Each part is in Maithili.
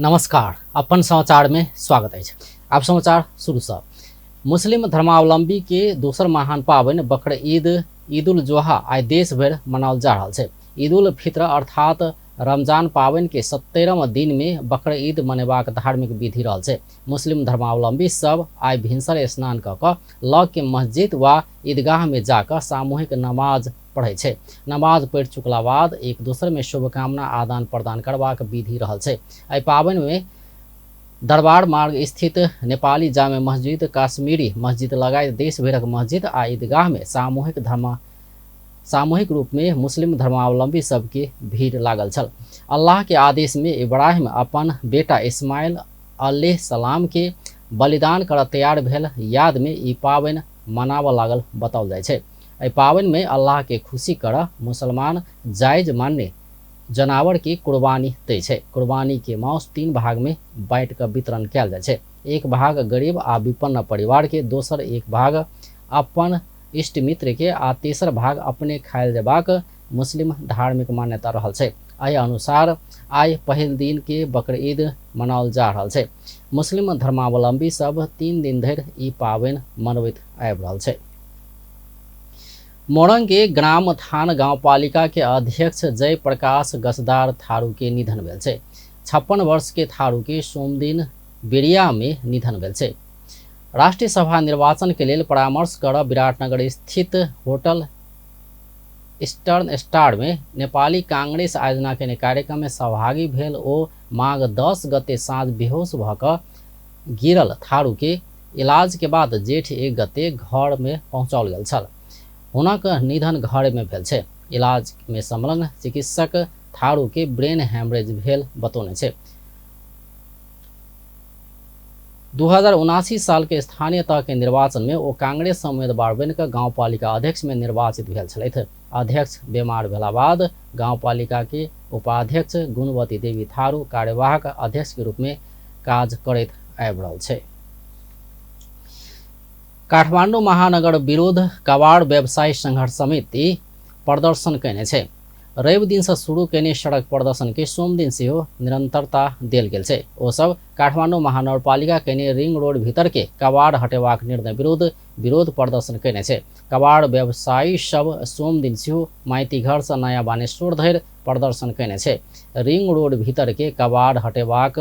नमस्कार, अपन समाचार में स्वागत अछि। आब समाचार शुरू सँ। मुस्लिम धर्मावलंबी के दोसर महान पाबनि बकर ईद, ईद उल जोहा आइ देश भरि मनाओल जा रहल छै। ईद उल फित्र अर्थात रमजान पाबनि के 70म दिन में बकर ईद मनेबाक धार्मिक विधि रहल छै। मुस्लिम धर्मावलंबी सब आइ भिनसर स्नान क क लग के मस्जिद वा ईदगाह में जा क सामूहिक नमाज पढ़ै छै। नमाज पढ़ि चुकला बाद एक दोसर में शुभकामना आदान प्रदान करबाक विधि रहल छै। एहि पाबनि में दरबार मार्ग स्थित नेपाली जामे मस्जिद, काश्मीरी मस्जिद लगायत देश भरिक मस्जिद आ ईदगाह में सामूहिक रूप में मुस्लिम धर्मावलंबी सबके भीड़ लागल छल। अल्लाह के आदेश में इब्राहिम अपन बेटा इस्माइल अलैहि सलाम के बलिदान कर तैयार भेल याद में ई पाबनि मनाबऽ लागल बताओल जाइ छै। एहि पाबनि में अल्लाह के खुशी कर मुसलमान जायज मान्य जनावर के कुर्बानी दै छै। कुर्बानी के मांस 3 भाग में बांटि कऽ वितरण कयल जाइ छै। एक भाग गरीब आ विपन्न परिवार के, दोसर एक भाग अपन इष्ट मित्र के आ तेसर भाग अपने खायल जेबाक मुस्लिम धार्मिक मान्यता रहल छै। एहि अनुसार आइ पहिल दिन के बकरीद मनाओल जा रहल छै। मुस्लिम धर्मावलंबी सब 3 दिन धरि ई पाबनि मनबैत आबि रहल छै। मोरंग के ग्राम थान गांवपालिका के अध्यक्ष जय प्रकाश गसदार थारू के निधन भेल छै। 56 वर्ष के थारू के सोमदिन बेरिया में निधन भेल छै। राष्ट्रीय सभा निर्वाचन के लेल परामर्श कर विराटनगर स्थित होटल ईस्टर्न स्टार में नेपाली कांग्रेस आयोजना केने कार्यक्रम में सहभागी भेल ओ माघ 10 गते साँझ बेहोश भ क गिरल थारू के इलाज के बाद जेठ 1 गते घर में पहुँचाओल गेल छल। हुनक निधन घर में भेल छै। इलाज में संलग्न चिकित्सक थारू के ब्रेन हेमरेज भेल बतौने छै। 2079 साल के स्थानीय तह के निर्वाचन में ओ कांग्रेस उम्मीदवार बनि कऽ गांवपालिका अध्यक्ष में निर्वाचित भेल छलथि। अध्यक्ष बीमार भेला बाद गांवपालिका के उपाध्यक्ष गुणवती देवी थारू कार्यवाहक अध्यक्ष के रूप में काज करैत आबि रहल छै। काठमांडू महानगर विरोध कबाड़ व्यवसायी संघर्ष समिति प्रदर्शन कयने छै। रवि दिन से शुरू कयने सड़क प्रदर्शन के सोमदिन सेहो निरंतरता देल गेल छै। ओ सब काठमांडू महानगरपालिका कयने रिंग रोड भीतर के कबाड़ हटेबाक निर्णय विरुद्ध विरोध प्रदर्शन कयने छै। कबाड़ व्यवसायी सब सोमदिन सेहो माइतीघर से नया बानेश्वर धरि प्रदर्शन कयने छै। रिंग रोड भीतर के कबाड़ हटेबाक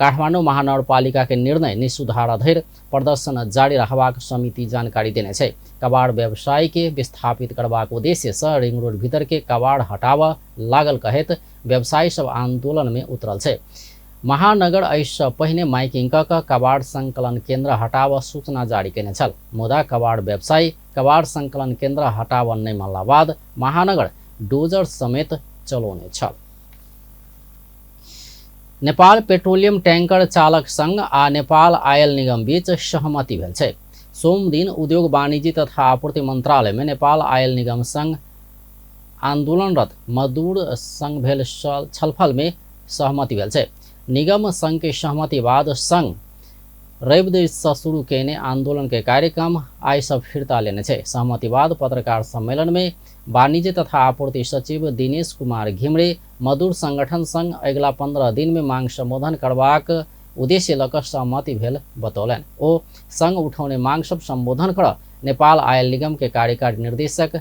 काठमांडू महानगरपालिका के निर्णय निसुधार धरि प्रदर्शन जारी रखबाक समिति जानकारी देने छै। कबाड़ व्यवसायी के विस्थापित करबाक उद्देश्य से रिंग रोड भीतर के कबाड़ हटाबऽ लागल कहैत व्यवसायी सब आंदोलन में उतरल छै। महानगर एहिसँ पहिने माइकिंग क क कबाड़ संकलन केंद्र हटाबऽ सूचना जारी कयने छल, मुदा कबाड़ व्यवसायी कबाड़ संकलन केंद्र हटाबऽ नहि मानला बाद महानगर डोजर समेत चलौने छल। नेपाल पेट्रोलियम टैंकर चालक संघ आ नेपाल आयल निगम बीच सहमति भेल छै। सोमदिन उद्योग वाणिज्य तथा आपूर्ति मंत्रालय में नेपाल आयल निगम संघ आंदोलनरत मजदूर संघ भेल छलफल में सहमति भेल छै। निगम संघ के सहमति बाद संघ रवि से शुरू कयने आंदोलन के कार्यक्रम आइ से फिर्ता लेने छै। सहमति बाद पत्रकार सम्मेलन में वाणिज्य तथा आपूर्ति सचिव दिनेश कुमार घिमरे मजदूर संगठन संग अगिला 15 दिन में मांग संबोधन करबाक उद्देश्य लऽ कऽ सहमति भेल बतौलनि। ओ संघ उठौने मांग सब संबोधन कर नेपाल आयल निगम के कार्यकारी निर्देशक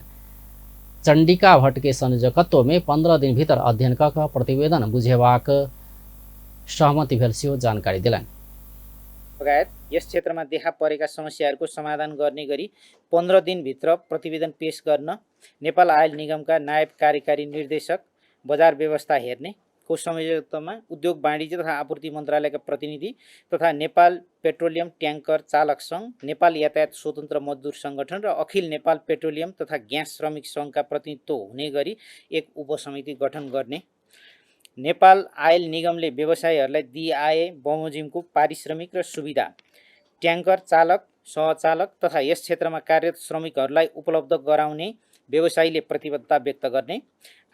चंडिका भट्ट के संयोजकत्व में 15 दिन भीतर अध्ययन कऽ कऽ प्रतिवेदन बुझेबाक सहमति भेल सेहो जानकारी देलनि। लगायत यस क्षेत्रमा देखा परेका समस्याहरूको समाधान गर्ने गरी 15 दिनभित्र प्रतिवेदन पेश गर्न नेपाल आयल निगमका नायब कार्यकारी निर्देशक बजार व्यवस्था हेर्ने को संयोजकत्वमा उद्योग वाणिज्य तथा आपूर्ति मन्त्रालयका प्रतिनिधि तथा नेपाल पेट्रोलियम ट्याङ्कर चालक सङ्घ, नेपाल यातायात स्वतन्त्र मजदुर सङ्गठन र अखिल नेपाल पेट्रोलियम तथा ग्यास श्रमिक सङ्घका प्रतिनिधित्व हुने गरी एक उपसमिति गठन गर्ने, नेपाल आयल निगमले व्यवसायीहरूलाई दिइआए बमोजिमको पारिश्रमिक र सुविधा ट्याङ्कर चालक, सहचालक तथा यस क्षेत्रमा कार्यरत श्रमिकहरूलाई उपलब्ध गराउने व्यवसायीले प्रतिबद्धता व्यक्त गर्ने,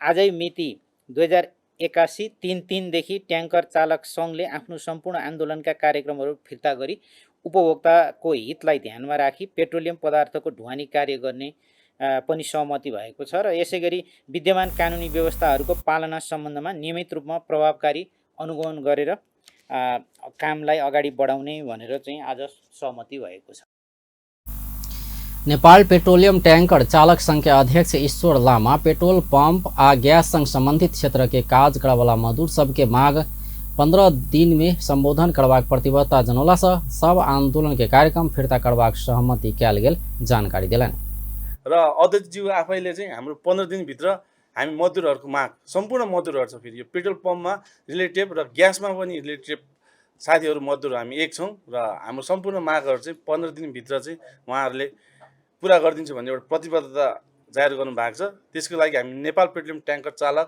आजै मिति 2081-3-3 देखि ट्याङ्कर चालक सङ्घले आफ्नो सम्पूर्ण आन्दोलनका कार्यक्रमहरू फिर्ता गरी उपभोक्ताको हितलाई ध्यानमा राखी पेट्रोलियम पदार्थको ढुवानी कार्य गर्ने पनि सहमति भएको छ र यसै गरी विद्यमान कानुनी व्यवस्थाहरूको पालना सम्बन्धमा नियमित रूपमा प्रभावकारी अनुगमन गरेर कामलाई अगाडि बढाउने भनेर चाहिँ आज सहमति भएको छ। नेपाल पेट्रोलियम टैंकर चालक संघ के अध्यक्ष ईश्वर लामा पेट्रोल पंप आ गैस संग संबंधित क्षेत्र के काज करवाला मजदूर सबके मांग 15 दिन में संबोधन करबाक प्रतिबद्धता जनौला सँ सब आंदोलन के कार्यक्रम फिर्ता करबाक सहमति कयल गेल जानकारी देलनि। र अध्यक्षज्यू आफैले चाहिँ हाम्रो 15 दिनभित्र हामी मजदुरहरूको माग, सम्पूर्ण मजदुरहरू छ, फेरि यो पेट्रोल पम्पमा रिलेटेड र ग्यासमा पनि रिलेटेड साथीहरू मजदुर हामी एक छौँ र हाम्रो सम्पूर्ण मागहरू चाहिँ 15 दिनभित्र चाहिँ उहाँहरूले पुरा गरिदिन्छु भन्ने एउटा प्रतिबद्धता जाहेर गर्नुभएको छ। त्यसको लागि हामी नेपाल पेट्रोलियम ट्याङ्कर चालक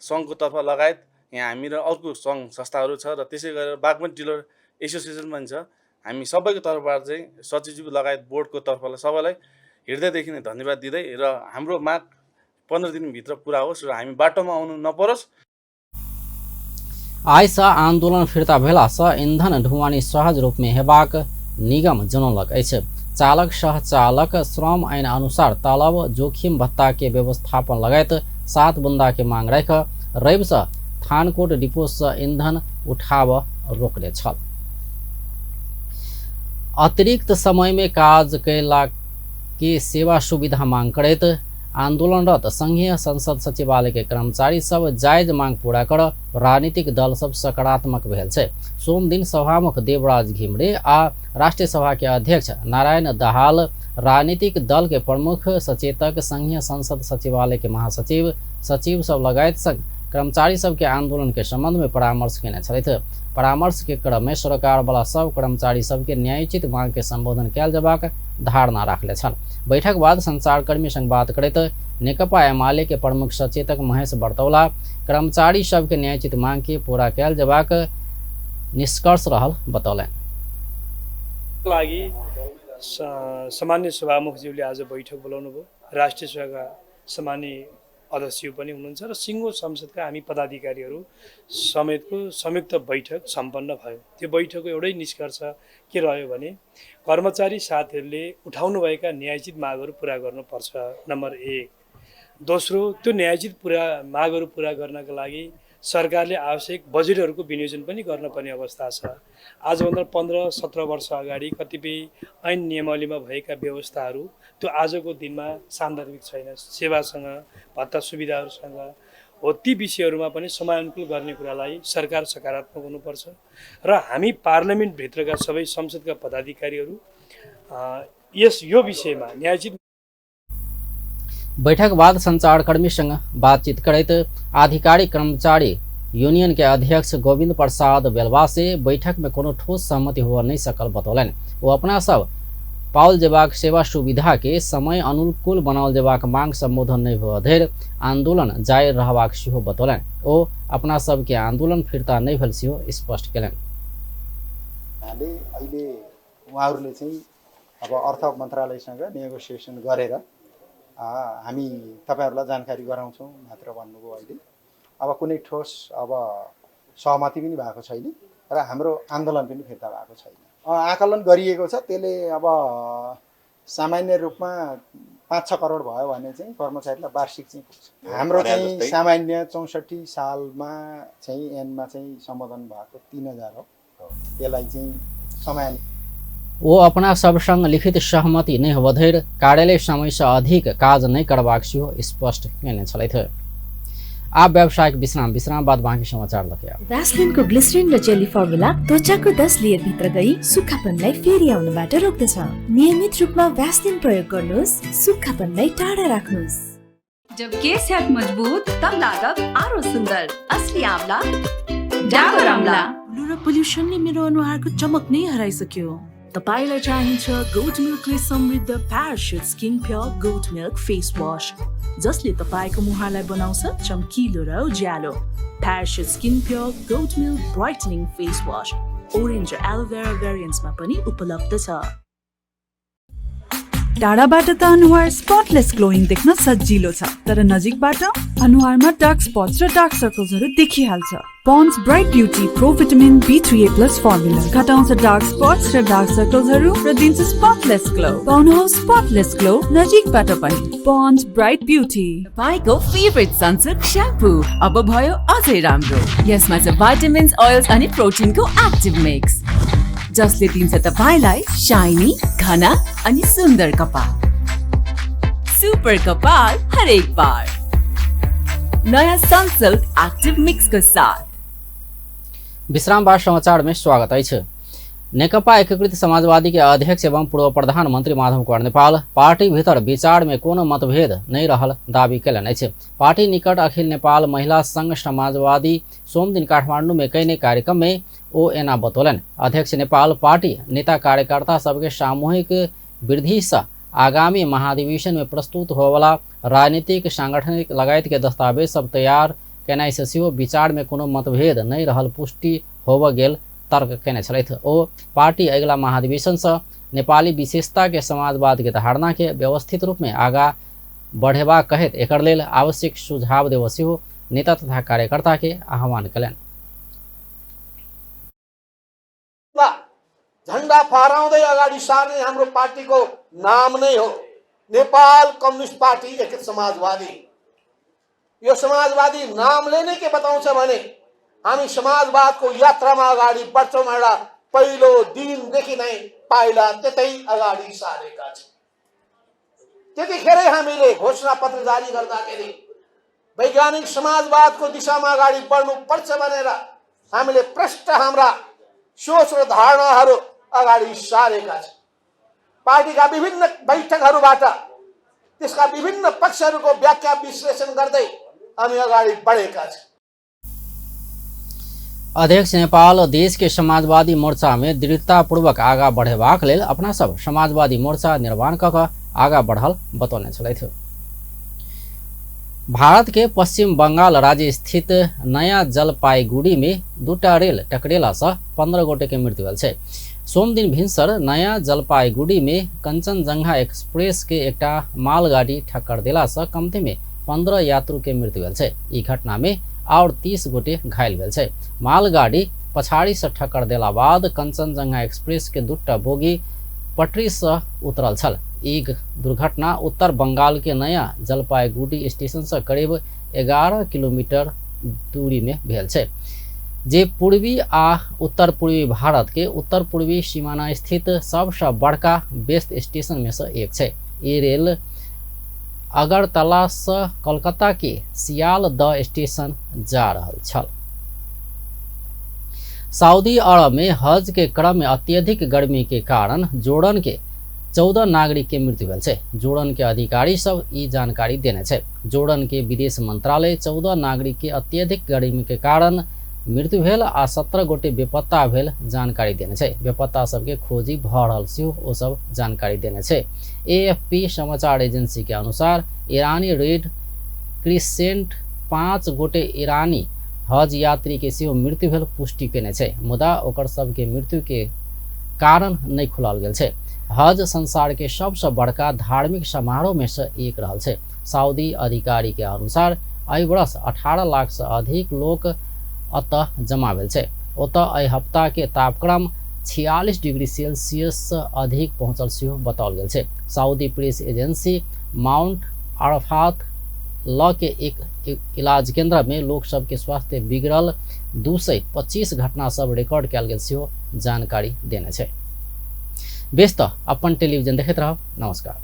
सङ्घको तर्फ लगायत यहाँ हामी र अर्को सङ्घ संस्थाहरू छ र त्यसै गरेर बागमती डिलर एसोसिएसन पनि छ। हामी सबैको तर्फबाट चाहिँ सचिवज्यू लगायत बोर्डको तर्फलाई सबैलाई हृदयदेखि नै धन्यवाद दिँदै र हाम्रो माग 15 दिनभित्र पुरा होस् र हामी बाटोमा आउनु नपरोस्। आइसँ आंदोलन फिर्ता भेलासँ ईंधन ढुवानी सहज रूपमे हेबाक निगम जनौलक अछि। चालक सहचालक श्रम ऐन अनुसार तलब जोखिम भत्ता के व्यवस्थापन लगायत 7 बुंदा के मांग राख रविसँ थानकोट डिपोसँ ईंधन उठाव रोकने छल। अतिरिक्त समय में काज कयला के सेवा सुविधा मांग करैत आंदोलनरत संघीय संसद सचिवालय के कर्मचारी सब जायज मांग पूरा कर राजनीतिक दल सब सकारात्मक भेल छै। सोमदिन सभामुख देवराज घिमरे आ राष्ट्रिय सभा के अध्यक्ष नारायण दाहाल राजनीतिक दल के प्रमुख सचेतक संघीय संसद सचिवालय के महासचिव सचिव सब लगायत संग कर्मचारी सबके आंदोलन के संबंध में परामर्श केने छलथि। परामर्श के क्रम में सरकार वाला सब कर्मचारी सबके न्यायोचित मांग के संबोधन कयल जबाक धारणा राखले छल। बैठक बाद संचारकर्मी संग बात करैत नेकपा एमाले के प्रमुख सचेतक महेश बर्तौला कर्मचारी सबके न्यायोचित मांग के पूरा कयल जबाक निष्कर्ष रहल बतौलनि। लागि सामान्य सभामुखज्यूले आज बैठक बोलाउनु भयो। राष्ट्रिय सभाका सामान्य अध्यक्ष पनि हुनुहुन्छ र सिङ्गो संसदका हामी पदाधिकारीहरू समेतको संयुक्त बैठक सम्पन्न भयो। त्यो बैठकको एउटै निष्कर्ष के रह्यो भने कर्मचारी साथीहरूले उठाउनुभएका न्यायोचित मागहरू पुरा गर्नुपर्छ, नम्बर 1। दोस्रो, त्यो न्यायोचित पुरा मागहरू पुरा गर्नका लागि सरकारले आवश्यक बजेटहरूको विनियोजन पनि गर्नुपर्ने अवस्था छ। आजभन्दा 15-17 वर्ष अगाडि कतिपय ऐन नियमावलीमा भएका व्यवस्थाहरू त्यो आजको दिनमा सान्दर्भिक छैन। सेवासँग, भत्ता सुविधाहरूसँग हो ती विषयहरूमा पनि समयानुकूल गर्ने कुरालाई सरकार सकारात्मक हुनुपर्छ र हामी पार्लियामेन्टभित्रका सबै संसदका पदाधिकारीहरू यो विषयमा न्यायोचित। बैठक बाद संचारकर्मी संग बातचीत करैत आधिकारिक कर्मचारी यूनियन के अध्यक्ष गोविंद प्रसाद बेलवासे बैठक में कोनो ठोस सहमति हो नहीं सकल बतौलनि। वो अपना सब पाओल जेबाक सेवा सुविधा के समय अनुकूल बनाओल जेबाक मांग संबोधन नहीं हो धरि आंदोलन जारी रहबाक सेहो बतौलनि। ओ अपना सबके आंदोलन फिर्ता नहीं भेल सेहो स्पष्ट केलनि। अहिले उहाँहरूले चाहिँ अब अर्थ मन्त्रालयसँग नेगोसिएसन गरेर हामी तपाईहरुलाई जानकारी गराउँछौँ मात्र भन्नुभयो। अहिले अब कुनै ठोस अब सहमति पनि भएको छैन र हाम्रो आन्दोलन पनि फिर्ता भएको छैन। आकलन गरिएको छ, त्यसले अब सामान्य रूपमा 5-6 करोड भयो भने चाहिँ कर्मचारीलाई वार्षिक चाहिँ पुग्छ। हाम्रो चाहिँ सामान्य 64 सालमा चाहिँ एनमा चाहिँ सम्बोधन भएको 3000 हो, त्यसलाई चाहिँ समय। ओ अपना सब संग लिखित सहमति नहि होबधरि कार्यालय समय से अधिक काज नहि करबाक सेहो स्पष्ट केने छलथि। आप व्यावसायिक विश्राम, विश्राम बाद बाँकी समाचार लके आऊ। भ्यासलिनको ग्लिसरिन र जेली फर्मुला त्वचाको 10 लेयर भित्र गई सुक्खापनलाई फेरि आउनबाट रोक्दछ। नियमित रूपमा भ्यासलिन प्रयोग गर्नुहोस्, सुक्खापनलाई टाढा राख्नुहोस्। जब केस हैत मजबूत तब लागब आरो सुंदर, असली आंवला डाबर आंवला। र पोल्युसनले मेरो अनुहारको चमक नै हराइसक्यो। तपाईलाई चाहिन्छ गोट मिल्कले समृद्ध Parachute skin pure goat milk face wash, जसले तपाईको मुहारलाई बनाउँछ चम्किलो र उज्यालो। Parachute skin pure goat milk brightening face wash orange र एलोभेरा भेरिएन्ट्समा पनि उपलब्ध छ। टाढाबाट त अनुहार स्पटलेस ग्लोइङ देख्न सजिलो छ, तर नजिकबाट अनुहारमा डार्क स्पट्स र डार्क सर्कल्सहरू देखिहाल्छ। Pond's Bright Beauty Pro Vitamin B3A Plus formula घटाउँछ डार्क स्पट्स र डार्क सर्कल्सहरू र दिन्छ स्पटलेस ग्लो। पाउनुहोस् स्पटलेस ग्लो नजिकबाट पनि। Pond's Bright Beauty. तपाईँको फेभरेट सनसिल्क स्याम्पू अब भयो अझै राम्रो। यसमा छ भाइटामिन्स, ओइल्स अनि प्रोटिनको एक्टिभ मिक्स, जसले दिन्छ तपाईँलाई शाइनी, घना अनि सुन्दर कपाल। सुपर कपाल हरेक बार, नयाँ सनसिल्क एक्टिभ मिक्सको साथ। विश्राम बाद समाचार में स्वागत अछि। नेकपा एकीकृत समाजवादी के अध्यक्ष एवं पूर्व प्रधानमंत्री माधव कुमार नेपाल पार्टी भीतर विचार में कोनो मतभेद नहीं रहल दावी कयलनि अछि। पार्टी निकट अखिल नेपाल महिला संघ समाजवादी सोमदिन काठमांडू में कयने कार्यक्रम में ओ एना बतौलनि। अध्यक्ष नेपाल पार्टी नेता कार्यकर्ता सबके सामूहिक वृद्धि से आगामी महाधिवेशन में प्रस्तुत होवला राजनीतिक, सांगठनिक लगायत के दस्तावेज सब तैयार केनाइ से सेहो विचार में कोनो मतभेद नहीं रहल पुष्टि होबऽ गेल तर्क केने छलथि। ओ पार्टी अगिला महाधिवेशन से नेपाली विशेषता के समाजवाद के धारणा के व्यवस्थित रूप में आगा बढ़ेबाक कहैत एकर लेल आवश्यक सुझाव देबऽ सेहो नेता तथा कार्यकर्ता के आह्वान कयलनि। झन्डा फहराउँदै अगाडि सार्ने हाम्रो पार्टीको नाम नै हो नेपाल कम्युनिस्ट पार्टी एकीकृत समाजवादी। यो समाजवादी नामले नै के बताउँछ भने हामी समाजवादको यात्रामा अगाडि बढ्छौँ भनेर पहिलो दिनदेखि नै पाइला त्यतै अगाडि सारेका छौँ। त्यतिखेरै हामीले घोषणा पत्र जारी गर्दाखेरि वैज्ञानिक समाजवादको दिशामा अगाडि बढ्नुपर्छ भनेर हामीले प्रष्ट हाम्रा सोच र धारणाहरू अगाडि सारेका छौँ। पार्टीका विभिन्न बैठकहरूबाट त्यसका विभिन्न पक्षहरूको व्याख्या विश्लेषण गर्दै हामी अगाडि बढेका छौँ। अध्यक्ष नेपाल देश के समाजवादी मोर्चा में दृढ़तापूर्वक आगा बढ़ेबाक लेल अपना सब समाजवादी मोर्चा निर्माण क कऽ आगा बढ़ल बतौने छलथि। भारत के पश्चिम बंगाल राज्य स्थित नया जलपाईगुड़ी में दूटा रेल टकरेला से 15 गोटे के मृत्यु भेल छै। सोमदिन भिनसर नया जलपाईगुड़ी में कंचनजंगा एक्सप्रेस के एकटा मालगाड़ी ठक्कर देला से कमती में 15 यात्रु के मृत्यु भेल छै। ई घटना में और 30 गोटे घायल भेल छै। मालगाड़ी पछाड़ी से ठक्कर देला बाद कंचनजंगा एक्सप्रेस के दूटा बोगी पटरी से उतरल छल। ई दुर्घटना उत्तर बंगाल के नया जलपाईगुड़ी स्टेशन से करीब 11 किलोमीटर दूरी में भेल छै, जे पूर्वी आ उत्तर पूर्वी भारत के उत्तर पूर्वी सीमाना स्थित सबसँ बड़का व्यस्त स्टेशन में से एक छै। ई रेल अगरतला से कोलकाता के सियालदह स्टेशन जा रहल छल। सऊदी अरब में हज के क्रम में अत्यधिक गर्मी के कारण जोर्डन के 14 नागरिक के मृत्यु भेल छै। जोर्डन के अधिकारी सब ई जानकारी देने छै। जोर्डन के विदेश मंत्रालय 14 नागरिक के अत्यधिक गर्मी के कारण मृत्यु भेल आ 17 गोटे बेपत्ता भेल जानकारी देने छै। बेपत्ता सबके खोजी भऽ रहल सेहो ओ सब जानकारी देने छै। एएफपी समाचार एजेंसी के अनुसार ईरानी रेड क्रिसेंट 5 गोटे ईरानी हज यात्री के सेहो मृत्यु भेल पुष्टि केने छै, मुदा ओकर सबके मृत्यु के कारण नहि खुलाओल गेल छै। हज संसार के सबसँ बड़का धार्मिक समारोह में से एक रहल छै। सऊदी अधिकारी के अनुसार एहि वर्ष 18 लाख से अधिक लोक अतः जमा भेल छै। ओतऽ एहि हफ्ता के तापक्रम 46 डिग्री सेल्सियस से अधिक पहुंचल सेहो बताओल गेल छै। Saudi press agency mount Arafat ल के एक इलाज केंद्र में लोक सबके स्वास्थ्य बिगड़ल 225 घटना सब रिकॉर्ड कयल गेल सेहो जानकारी देने छै। बेस तऽ अपन टेलीविजन देखैत रहब। नमस्कार।